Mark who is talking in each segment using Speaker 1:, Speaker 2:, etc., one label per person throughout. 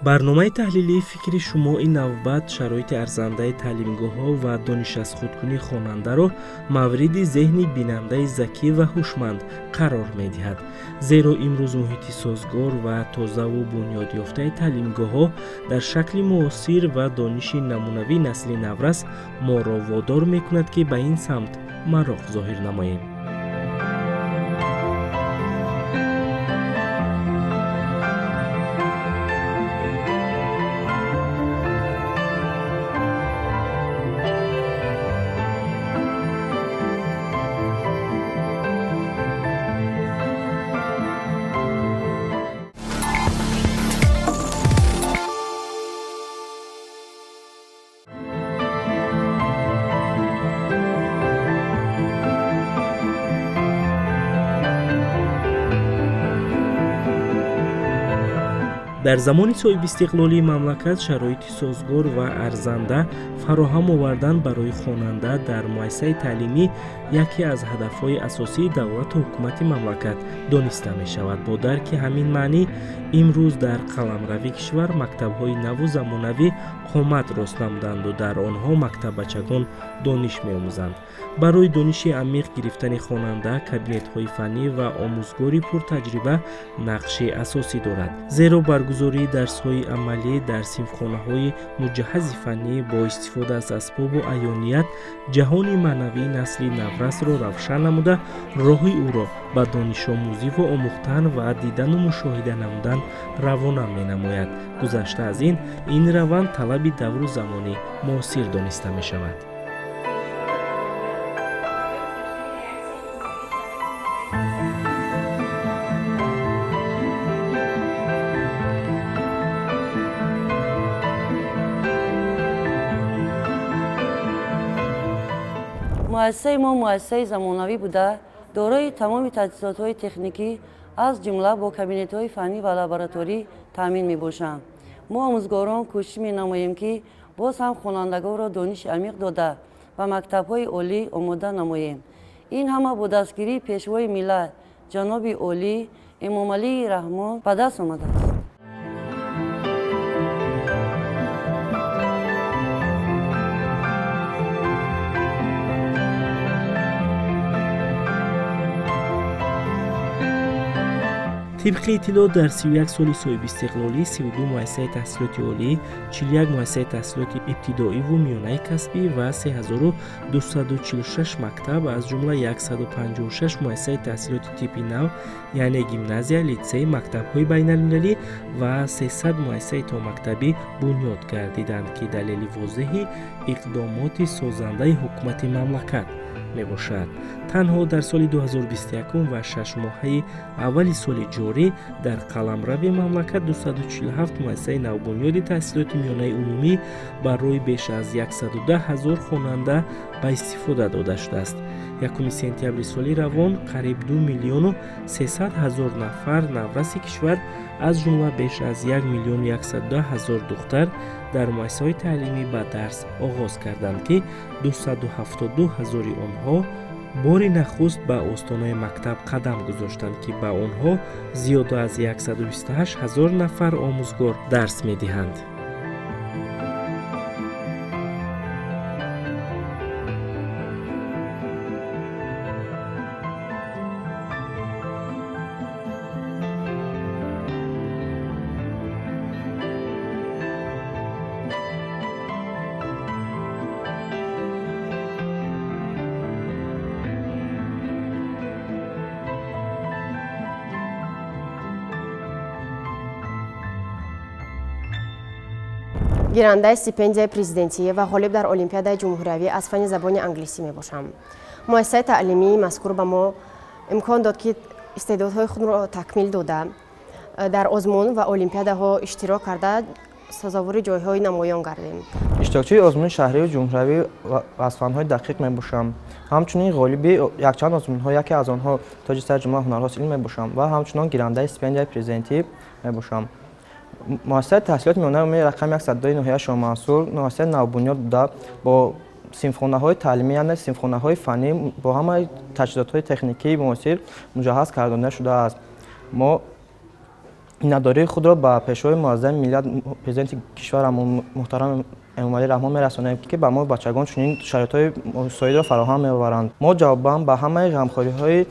Speaker 1: Барномаи таҳлилии фикри шумо ин навбат шароити арзандаи таълимгоҳҳо ва дониш аз худкунии хонандаро мавриди зеҳни бинандаи закӣ ва ҳушманд қарор медиҳад. Зеро имрӯз муҳити созгор ва тозаву бунёдёфтаи таълимгоҳҳо дар шакли муосир ва дониши намунавии насли наврас моро водор мекунад, ки ба ин самт мароқ зоҳир намоем. Дар замони соҳибистиқлолии мамлакат шароити созгор ва арзанда фароҳам овардан барои хонанда дар муассисаи таълимӣ яке аз ҳадафҳои асосии давлату ҳукумати мамлакат дониста мешавад. Бо дарки ҳамин маънӣ имрӯз дар қаламрави кишвар мактабҳои наву замонавӣ қомат рост намуданду дар онҳо мактаббачагон дониш меомӯзанд. Барои дониши амиқ гирифтани хонанда кабинетҳои фаннӣ ва омӯзгори пуртаҷриба нақши асосӣ дорад. Зеро баргузории дарсҳои амалӣ дар синфхонаҳои муҷаҳҳази фаннӣ бо истифода аз асбобу аёният ҷаҳони маънавии насли наврасро равшан намуда, роҳи ӯро ба донишомӯзиву омӯхтан ва дидану мушоҳида намудан равона менамояд. Гузашта аз ин, ин раванд талаби давру замони муосир дониста мешавад.
Speaker 2: Муассисаи мо муассисаи замонавӣ буда, дорои тамоми таҷҳизотҳои техникӣ аз ҷумла бо кабинетҳои фаннӣ ва лабораторӣ таъмин мебошанд. Мо омӯзгорон кӯшиш менамоем, ки боз ҳам хонандагонро дониши амиқ дода ба мактабҳои олӣ омода намоем. Ин ҳама бо дастгирии пешвои миллат ҷаноби олӣ Эмомалӣ Раҳмон ба даст омадааст.
Speaker 1: Тибқи иттилоот дар 31 соли соҳибистиқлолӣ 32 муассисаи таҳсилоти олӣ, 41 муассисаи таҳсилоти ибтидоиву миёнаи касбӣ ва 3246 мактаб, аз ҷумла 156 муассисаи таҳсилоти типи нав, яъне гимназия, литсей, мактабҳои байналмилалӣ ва 300 муассисаи томактабӣ бунёд гардиданд, ки далели возеҳи иқдомоти созандаи ҳукумати мамлакат мебошад. Танҳо дар соли 2021 ва шашмоҳаи аввали соли ҷорӣ дар қаламрави мамлакат 247 муассисаи навбунёди таҳсилоти миёнаи умумӣ барои беш аз 110 ҳазор хонанда ба истифода дода шудааст. 1 сентябри соли равон қариб 2 миллиону 300 ҳазор нафар навраси кишвар, аз ҷумла беш аз 1 миллиону 110 ҳазор духтар дар муассисаҳои таълимӣ ба дарс оғоз карданд, ки 272 ҳазори онҳо бори нахуст ба остонаи мактаб қадам гузоштанд, ки ба онҳо зиёда аз 128 ҳазор нафар омӯзгор дарс медиҳанд.
Speaker 3: Гирандаи стипендияи президентӣ ва ғолиб дар Олимпиадаи ҷумҳуриявӣ аз фанни забони англисӣ мебошам. Муассисаи таълимии мазкур ба мо имкон дод, ки истеъдодҳои худро такмил дода, дар озмун ва олимпиадаҳо иштирок карда, сазовори ҷойҳои намоён гардем.
Speaker 4: Иштирокчии озмуни шаҳриву ҷумҳуриявӣ аз фанҳои дақиқ мебошам. Ҳамчунин ғолиби якчанд озмунҳо, яке аз онҳо тоҷи сари ҷумла ҳунарҳо илм мебошам ва ҳамчунон гирандаи стипендияи президентӣ мебошам. Муассисаи таҳсилоти миёнаи умумии рақами 102 ноҳияи Шоҳмансур муассисаи навбунёд буда, бо синфхонаҳои таълимӣ, яъне синфхонаҳои фаннӣ бо ҳамаи таҷҳизотҳои техникии муосир муҷаҳҳаз гардонида шудааст. Мо Миннатдории худро ба Пешвои Муаззами миллат, Президенти кишварамон муҳтарам Эмомалӣ Раҳмон мерасонем, ки ба мо бачагон чунин шароитҳои мусоидро фароҳам меоваранд. Мо ҷавобан ба ҳамаи ғамхориҳои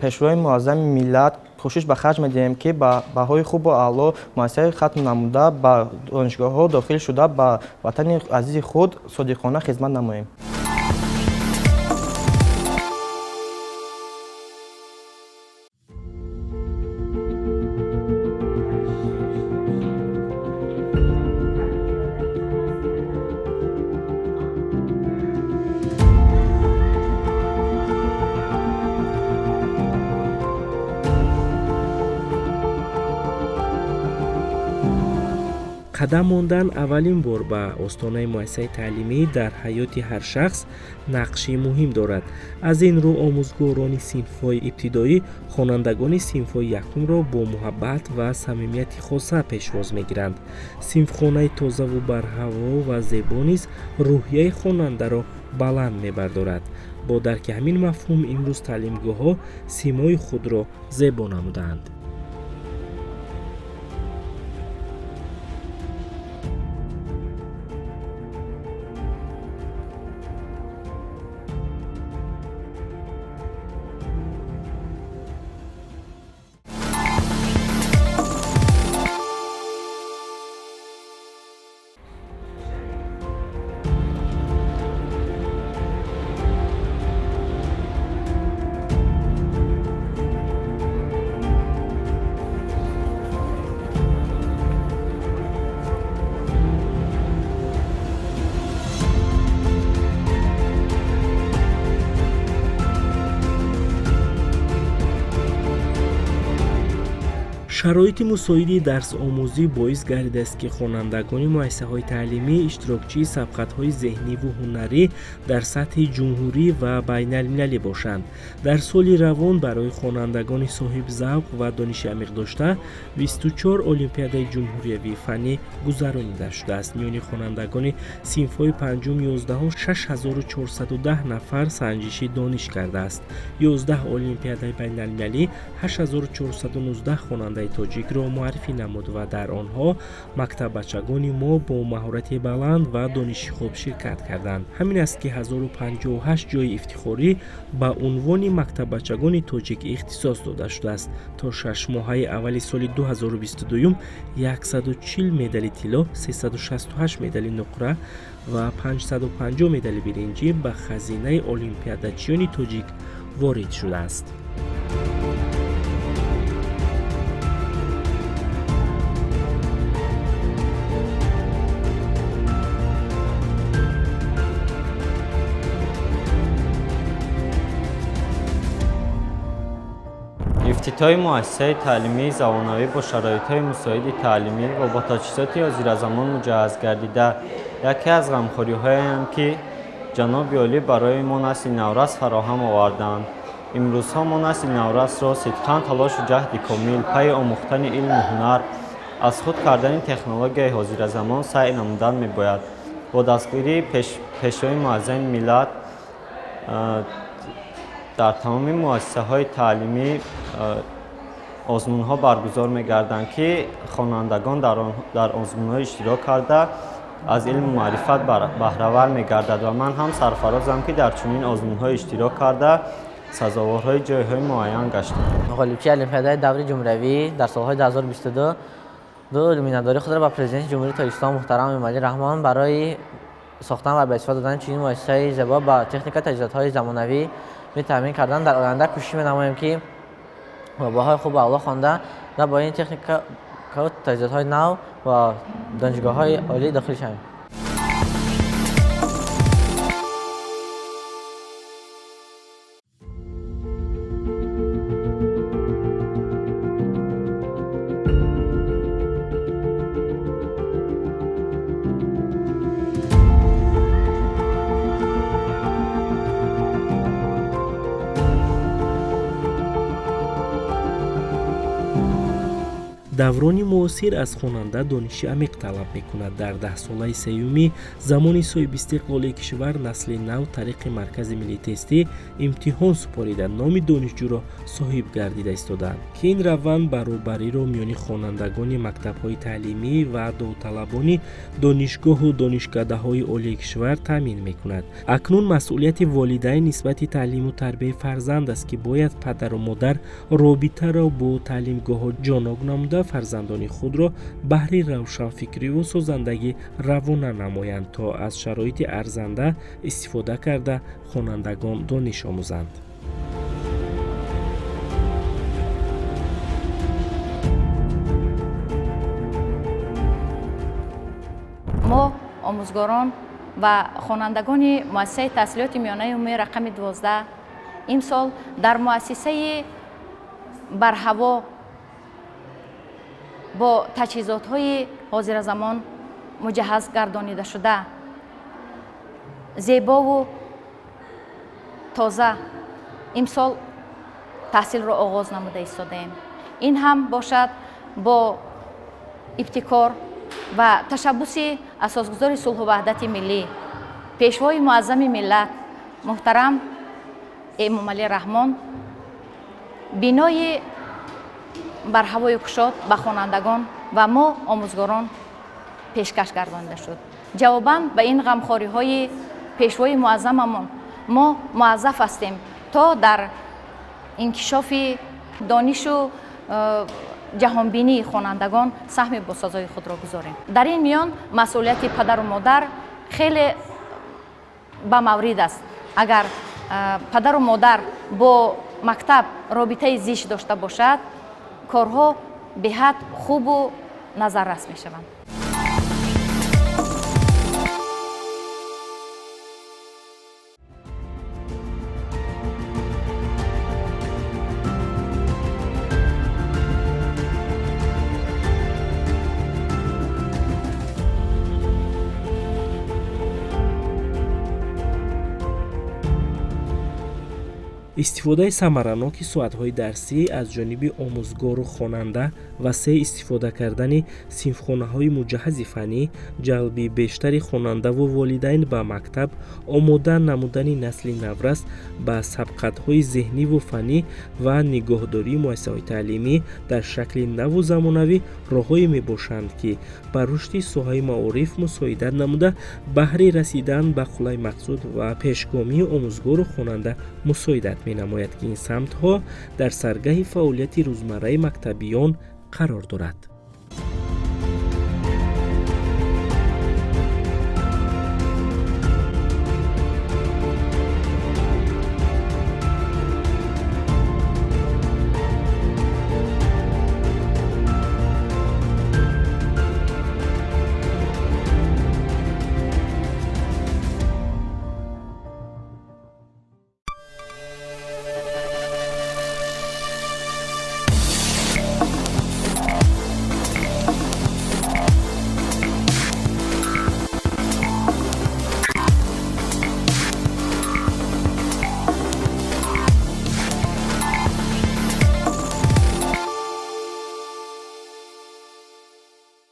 Speaker 4: Пешвои Муаззами миллат кӯшиш ба харҷ медиҳем, ки ба баҳои хубу аъло муассисаи хатм намуда, ба донишгоҳҳо дохил шуда, ба ватани азизи худ содиқона хизмат намоем.
Speaker 1: Қадам мондан аввалин бор ба остонаи муассисаи таълимӣ дар ҳаёти ҳар шахс нақши муҳим дорад. Аз ин рӯ омӯзгорони синфҳои ибтидоӣ хонандагони синфҳои якумро бо муҳаббат ва самимияти хоса пешвоз мегиранд. Синфхонаи тозаву барҳаво ва зебо низ рӯҳияи хонандаро баланд мебардорад. Бо дарки ҳамин мафҳум имрӯз таълимгоҳҳо симои худро зебо намудаанд. Шароити мусоиди дарсомӯзӣ боис гардидааст, ки хонандагони муассисаҳои таълимӣ иштирокчии сабқатҳои зеҳниву ҳунарӣ дар сатҳи ҷумҳурӣ ва байналмилалӣ бошанд. Дар соли равон барои хонандагони соҳибзавқ ва дониши амиқ дошта 24 олимпиадаи ҷумҳуриявии фаннӣ гузаронида шудааст. Миёни хонандагони синфҳои панҷум ёздаҳум 6410 нафар санҷиши дониш кардааст. 11 олимпиадаи байналмилалӣ 8419 хонандаи тоҷикро муаррифӣ намуд ва дар онҳо мактаббачагони мо бо маҳорати баланд ва дониши хуб ширкат карданд. Ҳамин аст, ки 1058 ҷойи ифтихорӣ ба унвони мактаббачагони тоҷик ихтисос дода шудааст. То шашмоҳаи аввали соли 2022 140 медали тилло, 368 медали нуқра ва 550 медали биринҷӣ ба хазинаи олимпиадачиёни тоҷик ворид шудааст.
Speaker 5: Ифтитоҳи муассисаи таълимии замонавӣ бо шароитҳои мусоиди таълимӣ ва бо таҷҳизоти ҳозиразамон муҷаҳҳаз гардида яке аз ғамхориҳоеам, ки ҷаноби олӣ барои мо насли наврас фароҳам оварданд. Имрӯзҳо мо насли наврасро сидқан талошу ҷаҳди комил пайи омӯхтани илму ҳунар, аз худ кардани технологияи ҳозиразамон саъй намудан мебояд. Бо дастгирии Пешвои Муаззами миллат дар тамоми муассисаҳои таълимӣ озмунҳо баргузор мегарданд, ки хонандагон дар озмунҳо иштирок карда аз илму маърифат баҳравар мегардад ва ман ҳам сарфарозам, ки дар чунин озмунҳо иштирок карда сазоворҳои ҷойҳои муайян гаштам.
Speaker 6: Ғолибчии олимпиадаи даври ҷумҳуриявӣ дар солҳои 2022 миннатдории худро ба Президенти Ҷумҳурии Тоҷикистон муҳтарам Эмомалӣ Раҳмон барои сохтан ва ба истифода додани чунин муассисаи зебо ба техника таҷҳизотҳои замонавӣ таъмин кардан. Дар оянда кӯшиш менамоем, ки бо баҳои хуб аъло хонда бо ин техника таҷҳизотҳои нав ва донишгоҳҳои олӣ дохил шавем.
Speaker 1: Даврони муосир аз хонанда дониши амиқ талаб мекунад. Дар даҳсолаи сеюми замони соҳибистиқлолии кишвар насли нав тариқи Маркази миллии тестӣ имтиҳон супорида номи донишҷӯро соҳиб гардида истодаанд, ки ин раванд баробариро миёни хонандагони мактабҳои таълимӣ ва довталабони донишгоҳу донишкадаҳои олии кишвар таъмин мекунад. Акнун масъулияти волидайн нисбати таълиму тарбияи фарзанд аст, ки бояд падару модар робитаро бо таълимгоҳҳо ҷонок намуда фарзандони худро баҳри равшанфикриву созандагӣ равона намоянд, то аз шароити арзанда истифода карда хонандагон дониш омӯзанд.
Speaker 7: Мо омӯзгорон ва хонандагони муассисаи таҳсилоти миёнаи умумии рақами 12 имсол дар муассисаи барҳаво бо таҷҳизотҳои ҳозиразамон муҷаҳҳаз гардонида шуда, зебову тоза имсол таҳсилро оғоз намуда истодаем. Ин ҳам бошад бо ибтикор ва ташаббуси асосгузори сулҳу ваҳдати миллӣ, пешвои муаззами миллат муҳтарам Эмомалӣ Раҳмон бинои барҳавою кушод ба хонандагон ва мо омӯзгорон пешкаш гардонида шуд. Ҷавобан ба ин ғамхориҳои пешвои муаззамамон мо муаззаф ҳастем то дар инкишофи донишу ҷаҳонбинии хонандагон саҳми босазои худро гузорем. Дар ин миён масъулияти падару модар хеле ба маврид аст. Агар падару модар бо мактаб робитаи зич дошта бошад, корҳо беҳад хубу назаррас мешаванд.
Speaker 1: Истифодаи самараноки соатҳои дарсӣ аз ҷониби омӯзгору хонанда ва се истифода кардани синфхонаҳои муҷаҳҳази фаннӣ, ҷалби бештари хонандаву волидайн ба мактаб, омода намудани насли наврас ба сабқатҳои зеҳниву фаннӣ ва нигоҳдории муассисаҳои таълимӣ дар шакли наву замонавӣ роҳҳое мебошанд, ки ба рушди соҳаи маориф мусоидат намуда баҳри расидан ба қуллаи мақсуд ва пешгомии омӯзгору хонанда мусоидат менамояд, ки ин самтҳо дар саргаҳи фаъолияти рӯзмарраи мактабиён қарор дорад.